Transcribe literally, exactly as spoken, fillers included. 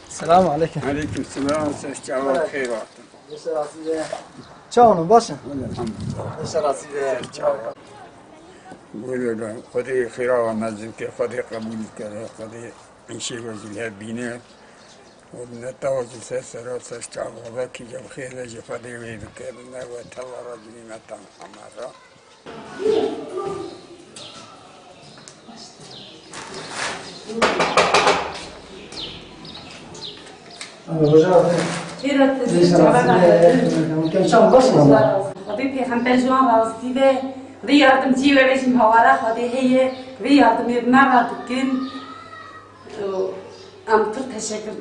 Selamun aleyküm. Aleyküm selam, ser çava xêr hatin. Ser çava, baş in? Elhamdülillah. Ser çava. Buyurun, Xwedê xêra we mezin ke, Xwedê qebûl kere, Xwedê îşê we jî li hev bîne. Û minneta we jî ser sera, ser çava, wekî cem xêr ve jî Xwedê wê bike, ne we tevara jî nîmetan hema re. Xêr hatin. Xwedê pêxember ji wan razî be. Xwedê yardimcî we be jî hawara Xwedê heye. Xwedê yardimê me re dikin. Em pir teşekkür